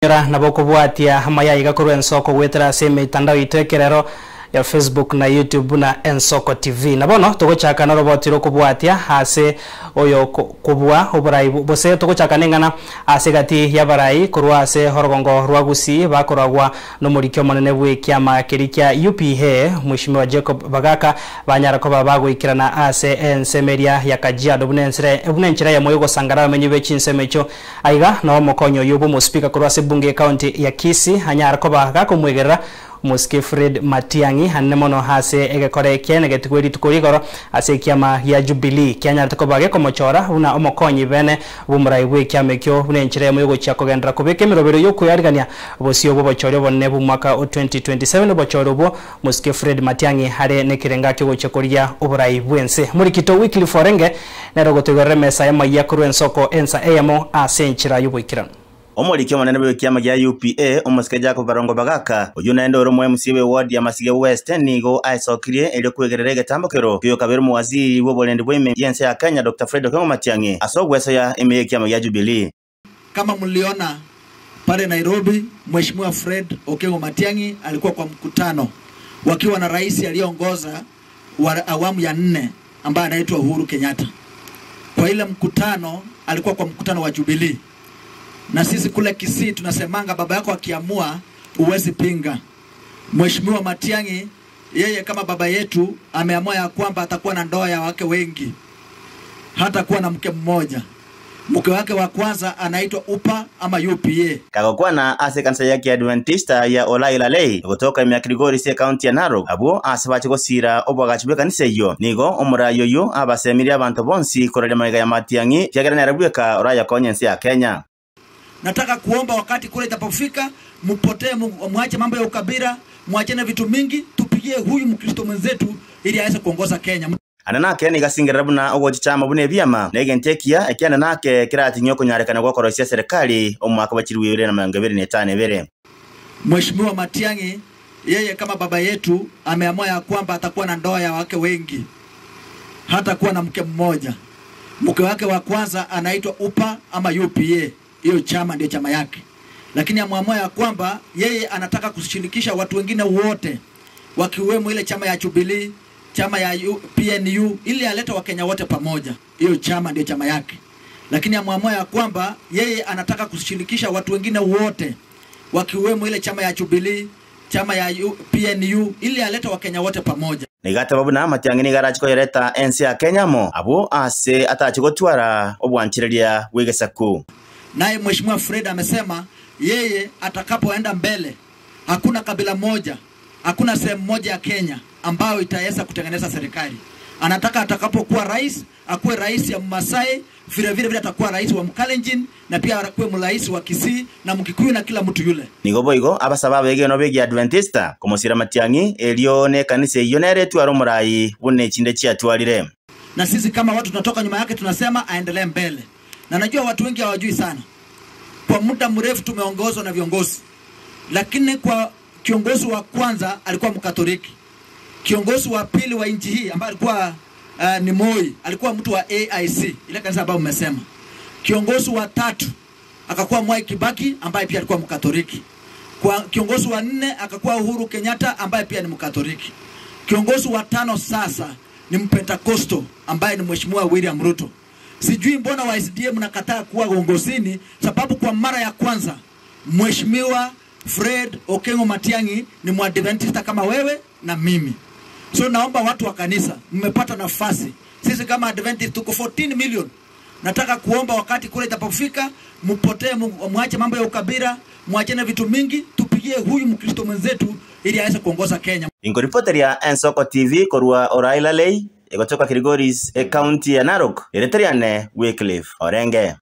Nabo kubwatia mayai gakorwa Ensoko gwetera ase emitandao itekerero ya Facebook na YouTube na Ensoko TV. Nabono tugochaka na roboti rokubwatia ase oyo kubwa oburai bose tugochaka nengana ase gati ya barai kurwa ase horogongo rwa Gusii bakoragwa no murikio monene bwe kiama kirikia UPA Mheshimiwa Jacob Bagaka banyara ko babagoikirana ase ensemeria ya Kajiado bunensere bunenchira ya moyo gosangara amenyi be chinsemecho aiga no mokonyo yubo mo speaker kurwa ase bunge county ya Kisii anyara ko bagakomwegerera Muske Fred Matiang'i hanemono hase egekore kiene getigweri tukorigoro ase kiama ya Jubilee kianya tukobage komochora una omokonyi bene bumurai bwe kiamekyo bunenchire mu yogochia kogendera kubeke mirobero yokuyarigania bosio bobochore bonne bu mwaka 2027 bochoro bo Muske Fred Matiang'i hare nekirenga kyogochia koria oburai bwense muri kito weekly forenge nero gotegore mesa ya maya kuru Ensoko ensa eyemo ase enchira yoboikirano. Omorikio manene bwe kiama gya UPA omusike Jacob Barongo Bagaka uyu naende oro mu MC we ward ya Masige West nigo aisokirie elyo kwegerera egetambokero kiyo kabero mu waziri w'obolendi bw'ime yense ya Kenya Dr. Fred Okengo Matiang'i asogweso ya ime kiama gya Jubilee. Kama mliona pale Nairobi, Mheshimiwa Fred Okengo Matiang'i alikuwa kwa mkutano wakiwa na rais aliyeongoza wa awamu ya 4 ambaye anaitwa Uhuru Kenyatta. Kwa ile mkutano alikuwa kwa mkutano wa Jubilee. Na sisi kule Kisii tunasemanga baba yako akiamua uwezi pinga. Mheshimiwa Matiang'i yeye kama baba yetu ameamua ya kwamba atakuwa na ndoa ya wake wengi. Hata kuwa na mke mmoja. Mke wake wa kwanza anaitwa UPA ama UPA. Kagokwana ase kanisa yake Adventista ya Olailalei kutoka Myakrigori se county ya Narok abo asabache gosira obwagachibwe kanisa iyo nigo omurayo yo abasemiria abantu bonsi korera maiga ya Matiang'i kyagerana yarabweka oraya konyensi ya Kenya. Nataka kuomba wakati kule itapofika mpotee, muache mambo ya ukabila, muache na vitu mingi, tupigie huyu Mkristo mwenzetu ili aweze kuongoza Kenya. Ananake ni gasingerera buna ogochichama bune byama negentekia ekyana nake kirati nyoko nyarekana gwakorosia serikali omwaka wa 2025. Mheshimiwa Matiang'i yeye kama baba yetu ameamua ya kwamba atakuwa na ndoa ya wake wengi. Hata kuwa na mke mmoja. Mke wake wa kwanza anaitwa UPA ama UPA. Hiyo chama ndio chama yake. Lakini ameamua ya kwamba yeye anataka kushirikisha watu wengine wote wakiwemo ile chama ya Jubilee, chama ya PNU ili alete Wakenya wote pamoja. Hiyo chama ndio chama yake. Lakini ameamua ya kwamba yeye anataka kushirikisha watu wengine wote wakiwemo ile chama ya Jubilee, chama ya PNU ili alete Wakenya wote pamoja. Nigata babu na Matiang'i nigarachiko yareta ensi ya Kenya mo abo ase atachigotwara obwanchireria bwegesaku. Naye Mheshimiwa Fred amesema yeye atakapoenda mbele hakuna kabila moja, hakuna sehemu moja ya Kenya ambayo itaweza kutengeneza serikali. Anataka atakapokuwa rais, akuwe rais ya Masai, vile vile atakuwa rais wa Mkalenjin na pia akuwe rais wa Kisii na Mkikuyu na kila mtu yule. Nigobo igo abasaba bege no bege Adventista komosira Matiang'i elio ne kanisa iyo neretu aromurai bune chinde chiatwalire. Na sisi kama watu tunatoka nyuma yake tunasema aendelee mbele. Na najua watu wengi hawajui sana. Kwa muda mrefu tumeongozwa na viongozi. Lakini kwa kiongozi wa kwanza alikuwa Mkatoliki. Kiongozi wa pili wa nchi hii ambaye alikuwa ni Moi, alikuwa mtu wa AIC, ile kanisa ambayo mmesema. Kiongozi wa tatu akakuwa Mwai Kibaki ambaye pia alikuwa Mkatoliki. Kwa kiongozi wa nne akakuwa Uhuru Kenyatta ambaye pia ni Mkatoliki. Kiongozi wa tano sasa ni Mpentekosto ambaye ni Mheshimiwa William Ruto. Sijui mbona wa SDM mnakataa kuwa uongozini, sababu kwa mara ya kwanza Mheshimiwa Fred Okengo Matiang'i ni Mwadventista kama wewe na mimi. So naomba watu wa kanisa, mmepata nafasi. Sisi kama Adventist tuko 14 million. Nataka kuomba wakati kule itapofika mpotee, muache mambo ya ukabila, muache na vitu mingi, tupigie huyu Mkristo mwenzetu ili aweze kuongoza Kenya. Ingoripoteria Ensoko TV korwa Olailalei kutoka Kilgoris, county ya Narok. Eritreane Wycliffe Orenge.